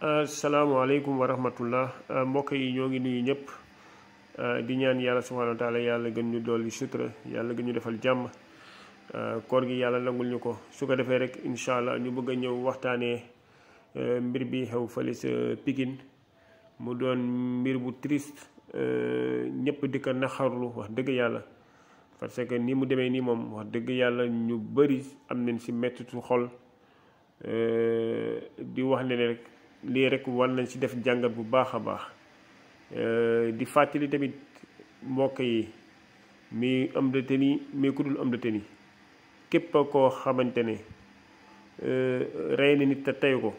asalaamaaleykum wa rahmatullah mbokk yi ñoo ngi nuyu ñëpp di ñaan yàlla subhaanahu wa taala yàlla gën ñu dolli sutura yàlla gën ñu defal jàmm koor gi yàlla nangul ñu ko su ko defee rek incha allah ñu bëgg a ñëw waxtaanee mbir bi xew fële sa Pikine mu doon mbir bu triste ñëpp di ko naxarlu wax dëgg yàlla parce que ni mu demee nii moom wax dëgg yàlla ñu bëri am nañ si mettitu xol di wax ne rek lii rek war nañ ci def jàngat bu baax a baax di fàttali tamit mbokk yi mi homme de tenue mi ku dul homme de tenue képp koo xamante ne rey na nit te tey ko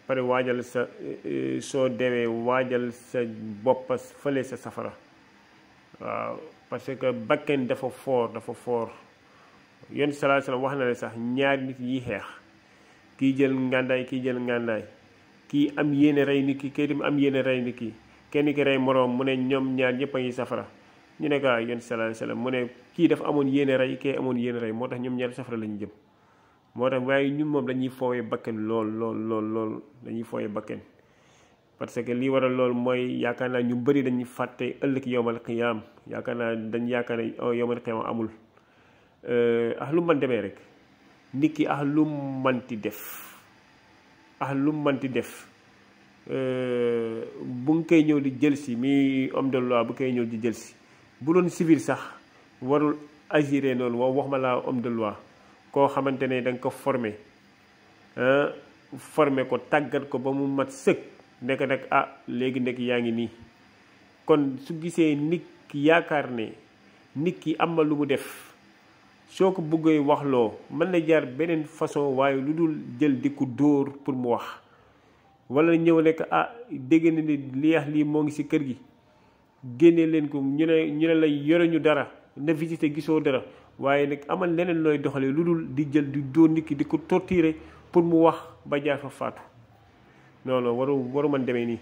pare waajal sa soo dewee waajal sa bopp fële sa safara waaw parce que bakken dafa foor yon salaa salaam wax na ne sax ñaari nit yi xeex kii jël ngàndaay kii jël ngàndaay kii am yéene rey nit ki kii am yéene rey nit ki kenn ki rey moroom mu ne ñoom ñaar ñëpp a ngi safara ñu ne kaa yon salaa salaam mu ne kii dafa amoon yéene rey kii amoon yéene rey moo tax ñoom ñaar safara la ñu jëm moo tax waaye ñun moom dañuy foowee bakken lool dañuy foowee bakken parce que lii waral loolu mooy yaakaar naa ñu bëri dañuy fàtte ëllëg yowmal qiyaam yaakaar naa dañ yaakaar ne yowmal qiyaam amul lu man demee rek nit ki lu manti def bu nga koy ñëw di jël si mi homme de loi bu koy ñëw di jël si bu doon civil sax warul agiré noonu wax ma laa homme de loi koo xamante ne da nga ko formé ko tàggat ko ba mu mat sëkk nekk nag léegi nekk yaa ngi nii kon su gisee nit ki yaakaar ne nit ki am na lu mu def soo ko bëggee waxloo mën na jaar beneen façon waaye lu dul jël di ko dóor pour mu wax wala ñëw nekk dégg na ni lii moo ngi ci kër gi génne leen ko ñu ne la yore ñu dara na visité gisoo dara waaye nag amal leneen looy doxalee lu dul di jël di dóor nit ki di ko torturer pour mu wax ba jaar fa faatu non waru man demee nii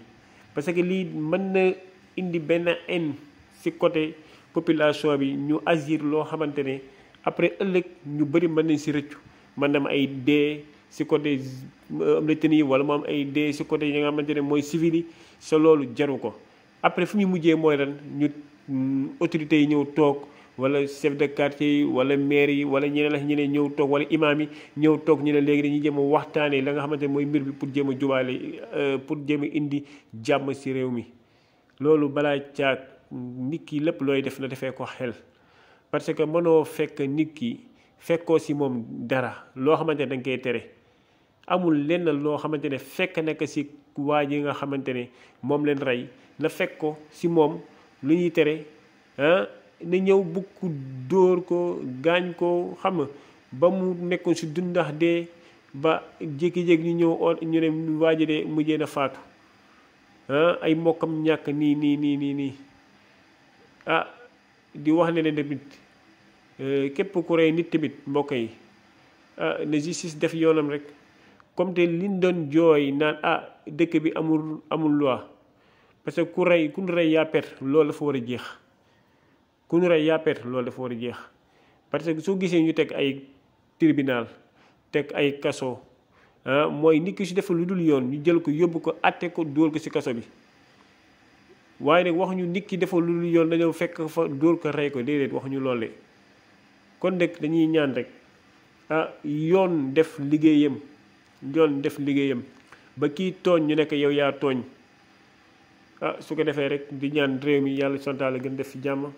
parce que lii mën na indi benn haine ci côté population bi ñu agir loo xamante ne après ëllëg ñu bëri mën nañ ci rëccu mën na am ay dee ci côté homme de tenue wala mu am ay dee ci côté yi nga xamante ne mooy civil yi sa loolu jaru ko après fu ñu mujjee mooy ren ñu autorités yi ñëw toog wala chef de quartier yi wala maire yi wala ñeneen ñëw toog wala imam yi ñëw toog ñu ne léegi dañuy jéem a waxtaanee la nga xamante ne mooy mbir bi pour jéem a jubaale pour jéem a indi jàmm ci réew mi loolu balaa caag nit ki lépp looy def na defee ko xel parce que mënoo fekk nit ki fekkoo ci moom dara loo xamante ne da nga koy tere amul lenn loo xamante ne fekk nekk ci waa ji nga xamante ne moom leen rey na fekk ko ci moom lu ñuy tere na ñëw bukk dóor ko gaañ ko xam nga ba mu nekkoon ci dundax dee ba jékki-jékki ñu ñëw ñu ne waa ji de mujjee na faatu ay mbokkam ñàkk nii di wax ne tamit képp ku rey nit tamit mbokk yi na justice def yoonam rek comme te liñ doon jooy naan dëkk bi amul loi parce que ku ñu rey yaa perte loolu dafa war a jeex ku ñu rey yaa perte loolu dafa war a jeex parce que soo gisee ñu teg ay tribunal teg ay kaso mooy nit ki si def lu dul yoon ñu jël ko yóbbu ko atte ko dóor ko ci kaso bi waaye nag waxuñu nit ki defal lu dul yoon dañoo fekk fa dóor ko rey ko déedéet waxuñu loole kon nag dañuy ñaan rek yoon def liggéeyam ba kii tooñ ñu nekk yow yaa tooñ su ko defee rek di ñaan réew mi yàlla santaale gën def fi jàmm